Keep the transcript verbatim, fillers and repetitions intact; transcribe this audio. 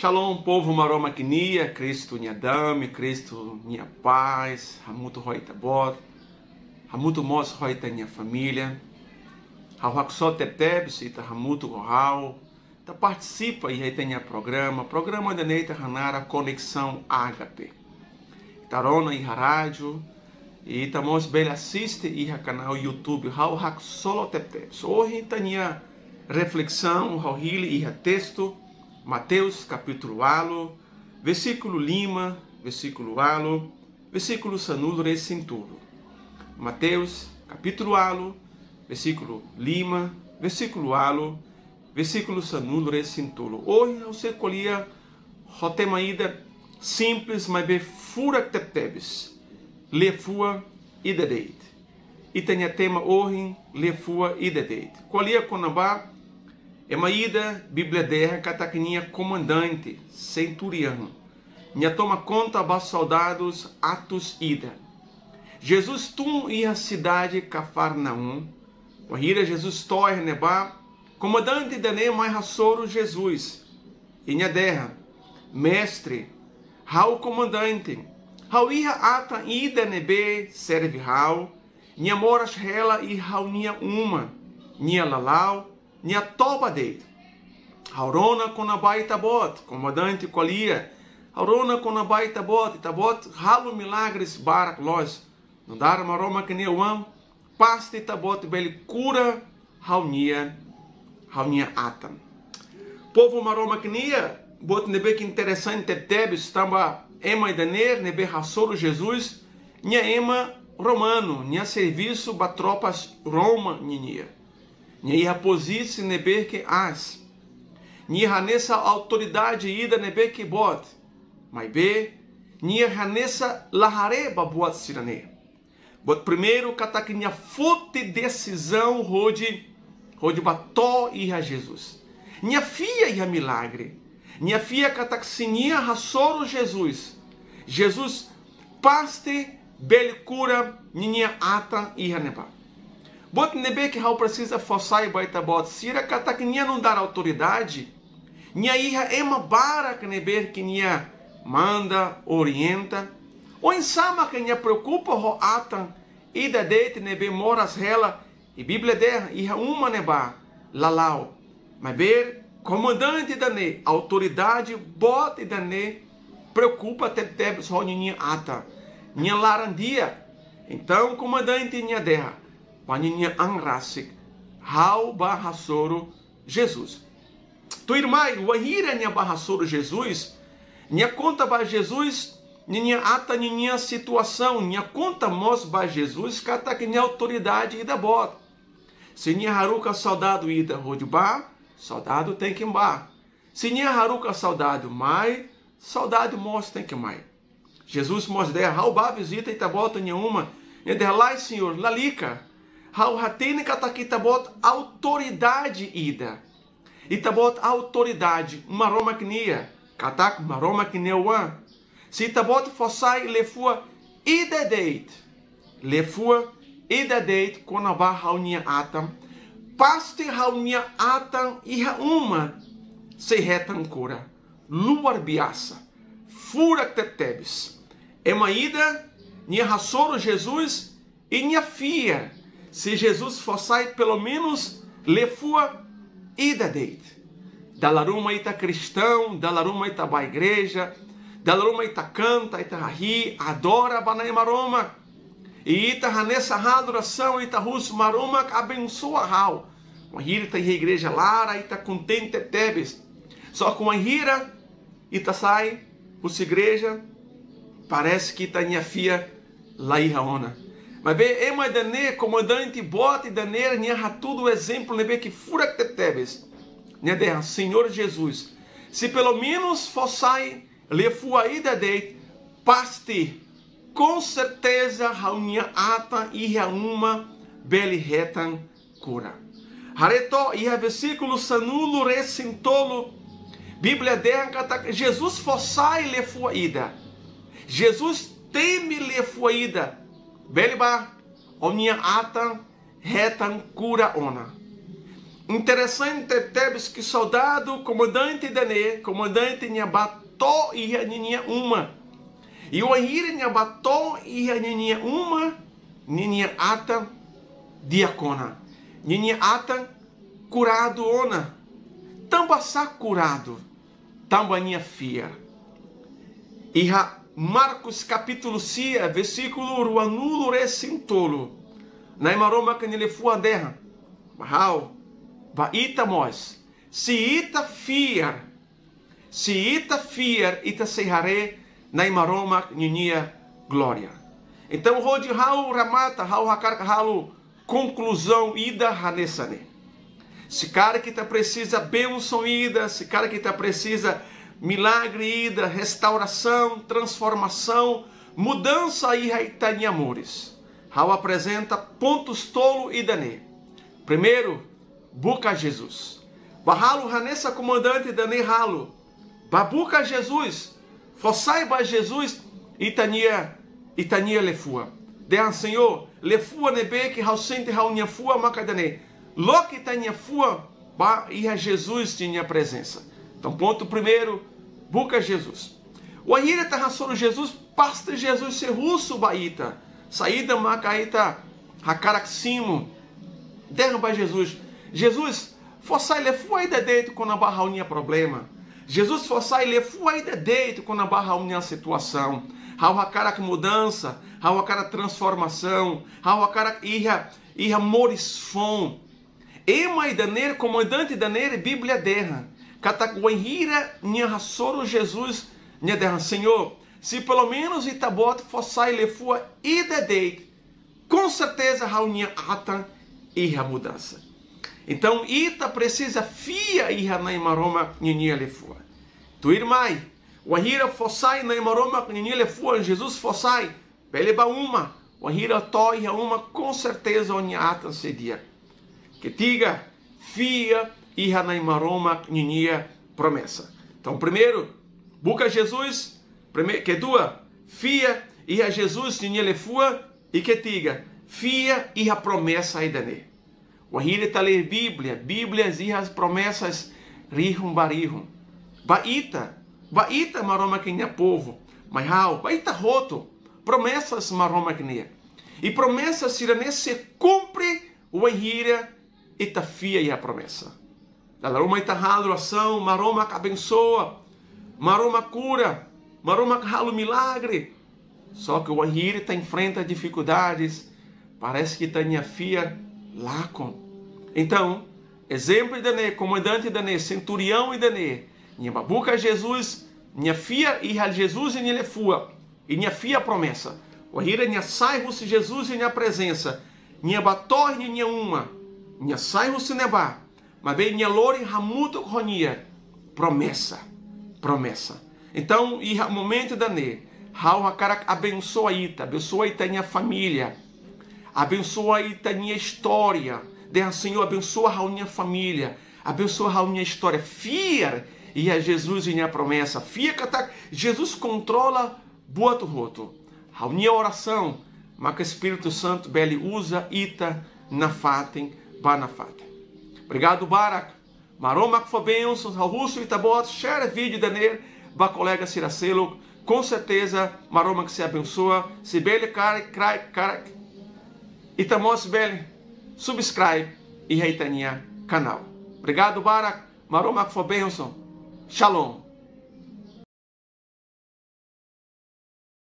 Shalom, povu Maromak nian, Kristu nia dame, Kristu nia pás hamutuk ho ita-boot, hamutuk mós ho ita-nia família. Ha'u haksolok tebetebes ita hamutuk ho ha'u, ita partisipa iha ita-nia programa, programa ida-ne'e ita hanaran Koneksaun Agape. Ita rona iha rádiu, i ita mós bele asiste iha kanál YouTube, ha'u haksolok tebetebes. Ohin ita-nia reflesaun ha'u hili iha testu, Mateus kapítulu ualu, versíkulu lima, versíkulu ualu, versíkulu sanulu-resin-tolu. Mateus kapítulu ualu, versíkulu lima, versíkulu ualu, versíkulu sanulu-resin-tolu. Ohin ha'u sei ko'alia ho tema ida simples, maibé furak tebetebes. Liafuan ida de'it. Ita-nia tema ohin, liafuan ida de'it. Ko'alia kona-ba ema ida, Bíblia dehan katak nia komandante, senturiaun. Nia toma konta ba soldadus atus ida. Jesus tun iha sidade Kafarnaum. Wainhira Jesus to'o iha ne'ebá, komandante ida-ne'e mai hasoru Jesus. I nia dehan: Mestre, ha'u komandante, ha'u iha atan ida ne'ebé serve ha'u, nia moras hela iha ha'u-nia uma, nia lala'ok, nia toba de'it. Ha'u rona kona-ba ita-boot, komandante ko'alia, ha'u rona kona-ba ita-boot, ita-boot halo milagres barak loos. Nu'udar Maromak nia Oan, pasti ita-boot bele kura ha'u-nia, ha'u-nia atan. Povu Maromak nian, buat ne'ebé ke interesante tebes, tanba ema ida-ne'e ne'ebé hasoru Jesus, nia ema romanu, nia servisu ba tropas Roma ninian. Nia iha pozisaun ne'ebé ke aas. Nia hanesan autoridade ida ne'ebé ke boot. Maibé, nia hanesan la haree ba buat sira-ne'e. Buat primeiru katak nia foti desizaun hodi, hodi bá to'o iha Jesus. Nia fiar iha milagre. Nia fiar katak se nia hasoru Jesus, Jesus pasti bele kura ninia atan iha ne'ebá. Buat ne'ebé ke ha'u presiza fó sai ba ita-boot sira katak nia nu'udar autoridade, nia iha ema barak ne'ebé ke nia manda, orienta. Oinsá mak nia preokupa ho atan ida de'it ne'ebé moras hela, i Bíblia dehan iha uma ne'ebá, lala'ok. Maibé komandante ida-ne'e, autoridade boot ida-ne'e, preokupa tebetebes ho ninia atan, nia laran-di'ak. Entaun komandante nia dehan ba ninia an rasik: Ha'u bá hasoru Jesus. Tuirmai, wainhira nia bá hasoru Jesus, nia konta ba Jesus ninia atan, ninia situasaun, nia konta mós ba Jesus katak nia autoridade ida boot. Se nia haruka soldadu ida hodi bá, soldadu tenke bá. Se nia haruka soldadu mai, soldadu mós tenke mai. Jesus mós dehan: Ha'u bá vizita ita-boot nia uma. Nia dehan: Lae, Señór, lalika. Ha'u hatene katak ita-boot autoridade ida. Ita-boot autoridade Maromak nian, katak Maromak nia Oan. Se ita-boot fó sai liafuan ida de'it, liafuan ida de'it kona-ba ha'u-nia atan, pasti ha'u-nia atan iha uma sei hetan kura. Luar biasa. Furak tebetebes. Ema ida, nia hasoru Jesus, i nia fiar se Jesus fó sai pelumenus liafuan ida de'it. Dala ruma ita kristaun, dala ruma ita bá igreja, dala ruma ita kanta, ita hahi'i, adora ba Na'i Maromak. I ita hanesan halo orasaun, ita husu: Maromak abensoa ha'u. Wainhira ita iha igreja laran, ita kontente tebes. Só ke wainhira ita sai husi igreja, parese ke ita-nia fiar la iha ona. Maibé ema ida-ne'e, komandante boot ida-ne'e, nia hatudu ezemplu ne'ebé ke furak tebetebes. Nia dehan: Señór Jesus, se pelumenus fó sai liafuan ida de'it, pasti, com certeza, ha'u-nia atan iha uma bele hetan kura. Haree to'ok iha versíkulu sanulu-resin-tolu, Bíblia dehan katak Jesus fó sai liafuan ida. Jesus temi liafuan ida: Bele bá, ó-nia atan hetan kura ona. Interesante tebes ke soldadu komandante ida-ne'e, komandante nia bá to'o iha ninia uma. I wainhira nia bá to'o iha ninia uma, ninia atan di'ak ona. Ninia atan kuradu ona. Tanbasá kuradu? Tanba nia fiar. Iha Marcos kapítulu sia, versíkulu ruanulu-resin-tolu, Na'i Maromak nia liafuan dehan ba ha'u, ba ita mós, se ita fiar, se ita fiar, ita sei haree Na'i Maromak ninia glória. Entaun, hodi ha'u remata, ha'u hakarak halo konkluzaun ida hanesan ne'e. Se karik ita presiza bensaun ida, se karik ita presiza milagre ida, restaurasaun, transformasaun, mudansa iha ita-nia moris, ha'u aprezenta pontus tolu ida-ne'e. Primeiru, buka Jesus. Bá halo hanesan komandante ida-ne'e halo. Bá buka Jesus. Fó sai ba Jesus ita-nia, ita-nia liafuan. Dehan: Señór, liafuan ne'ebé ke ha'u sente iha ha'u-nia fuan maka ida-ne'e. Loke ita-nia fuan ba iha Jesus ninia prezensa. Entaun, pontu primeiru, buka Jesus. Wainhira ita hasoru Jesus, pasti Jesus sei husu ba ita saida maka ita hakarak simu. Dehan ba Jesus: Jesus, fó sai liafuan ida de'it kona-ba ha'u-nia problema. Jesus, fó sai liafuan ida de'it kona-ba ha'u-nia situasaun. Ha'u hakarak mudansa, ha'u hakarak transformasaun, ha'u hakarak iha, iha moris foun. Ema ida-ne'e, komandante ida-ne'e, Bíblia dehan katak wainhira nia hasoru Jesus, nia dehan: Señór, se pelumenus Ita-Boot fó sai liafuan ida de'it, konserteza ha'u-nia atan iha mudansa. Entaun, ita presiza fiar iha Na'i Maromak ninia liafuan. Tuirmai, wainhira fó sai Na'i Maromak ninia liafuan, Jesus fó sai, bele bá uma. Wainhira to'o iha uma, konserteza ó-nia atan sei di'ak. Ketiga, fiar iha Na'i Maromak ninia promesa. Entaun, primeiru, buka Jesus. Prime-, kedua, fiar iha Jesus ninia liafuan. I ketiga, fiar iha promesa ida-ne'e. Wainhira ita lee Bíblia, Bíblia iha promesas rihun ba rihun. Ba ita, ba ita Maromak nia povu, mai ha'u, ba ita hotu, promesas Maromak nian. I promesa sira-ne'e sei kumpre wainhira ita fiar iha promesa. Dala ruma ita halo orasaun, Maromak abensoa, Maromak kura, Maromak halo milagre. Só ke wainhira ita enfrenta difikuldades, parese ke ita-nia fiar lakon. Entaun, ezemplu ida-ne'e, komandante ida-ne'e, senturiaun ida-ne'e, nia bá buka Jesus, nia fiar iha Jesus ninia liafuan, i nia fiar promesa. Wainhira nia sai husi Jesus ninia prezensa, nia bá to'o iha ninia uma, nia sai husi ne'ebá, maibé nia lori hamutuk ho nia promesa. Promesa. Entaun, iha momentu ida-ne'e, ha'u hakarak abensoa ita, abensoa ita-nia família, abensoa ita-nia istória. Dehan: Señór, abensoa ha'u-nia família, abensoa ha'u-nia istória. Fiar iha Jesus ninia promesa. Fiar katak Jesus kontrola buat hotu. Ha'u-nia orasaun maka Espíritu Santu bele uza ita nafatin ba nafatin. Obrigadu barak. Maromak fó bensaun. Ha'u husu Ita-Boot share vídeo ida-ne'e ba kolega sira seluk. Com certeza, Maromak sei abensoa. Se bele, karik, karik, karik, ita mós bele subscribe iha ita-nia kanál. Obrigadu barak. Maromak fó bensaun. Shalom.